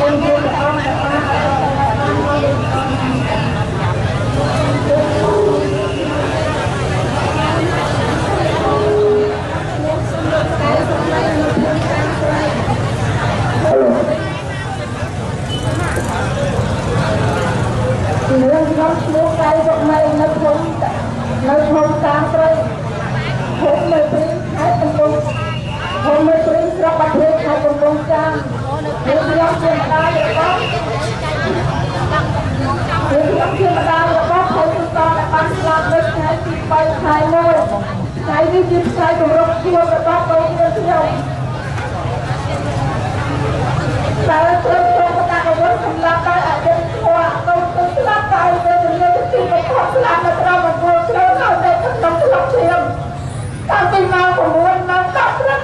នាងខ្ញុំឈ្មោះកៅសុកមីនៅភូមិតាងស្រីភូមិមេព្រីងខេត្តកំពង់ភូមិមេព្រីងស្រុកបាធាយខេត្តកំពង់ចាមនាងខ្ញុំជាម្ដាយរបស់នាងខ្ញុំជាម្ដាយរបស់ភូមិសដែលបានស្លាប់នៅថ្ងៃទី3ខែ1ថ្ងៃនេះជាថ្ងៃគម្រប់ខួបរបស់កូននាងខ្ញុំតែត្រូវចូលបដាក់អាវុធសម្លាប់ដោយអយុត្តិធម៌កូនទៅស្លាប់ដោយវេទនាទីបំផុតស្លាប់នៅក្រោមអំពូលភ្លើងហើយនៅក្នុងក្លុកឈាមតាំងពីម៉ោង9ម៉ោង10ព្រឹក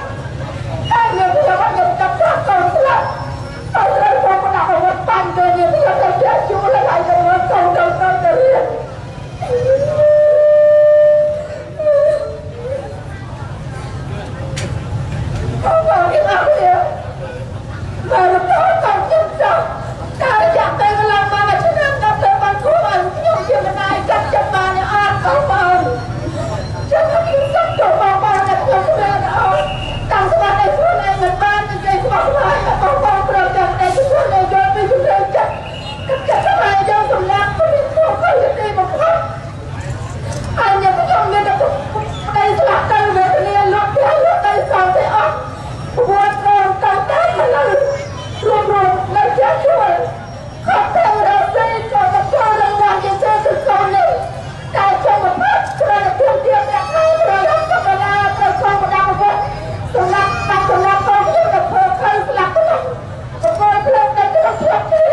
តែយើងខ្ញុំអត់យកចាប់ថាកូនស្លាប់ហើយត្រូវចូលបដាក់អាវុធបាញ់ទៅយើងខ្ញុំទៅជាជួលហើយទៅមើលកូនទៅទៅទៅរៀនបងប្អូនទាំងអស់គ្នា មករត់ទៅខ្ញុំចង់តែរយៈពេលកន្លងមកមួយឆ្នាំដល់ទៅបានគួរឲ្យខ្ញុំជាម្ដាយកាត់ចិត្តបានអត់បងប្អូនចាំខ្ញុំសុំទៅបងប្អូនតែខ្ញុំស្មានអត់តាំងស្មារតីខ្លួនឯងមិនបាននិយាយស្មោះស្ម័គ្របងប្អូនត្រូវចាំតែខ្លួនឯងយល់ពីជំរឿចិត្តកាត់ចិត្តស្មារតីយកសម្លាប់ខ្ញុំធ្វើទៅទីបំផុតហើយខ្ញុំខ្ញុំមានតែប្តីស្លាប់ទៅវេទនាលក់ផ្ទះលក់ដីសងទៅអស់ព្រោះកូនតាំងតែមកលើរួមរួមនៅជាជួលគាត់ទៅរកស៊ីក៏មកចូលរងបានជាទៅកូននេះតែចង់មកគ្រាន់តែធំទៀតអ្នកខែប្រឡងធម្មតាត្រូវកងបដាអាវុធសម្រាប់បាត់សម្រាប់កូនខ្ញុំទៅធ្វើខៃស្លាប់ទៅបកគោភ្លើងនៅក្នុងស្រុក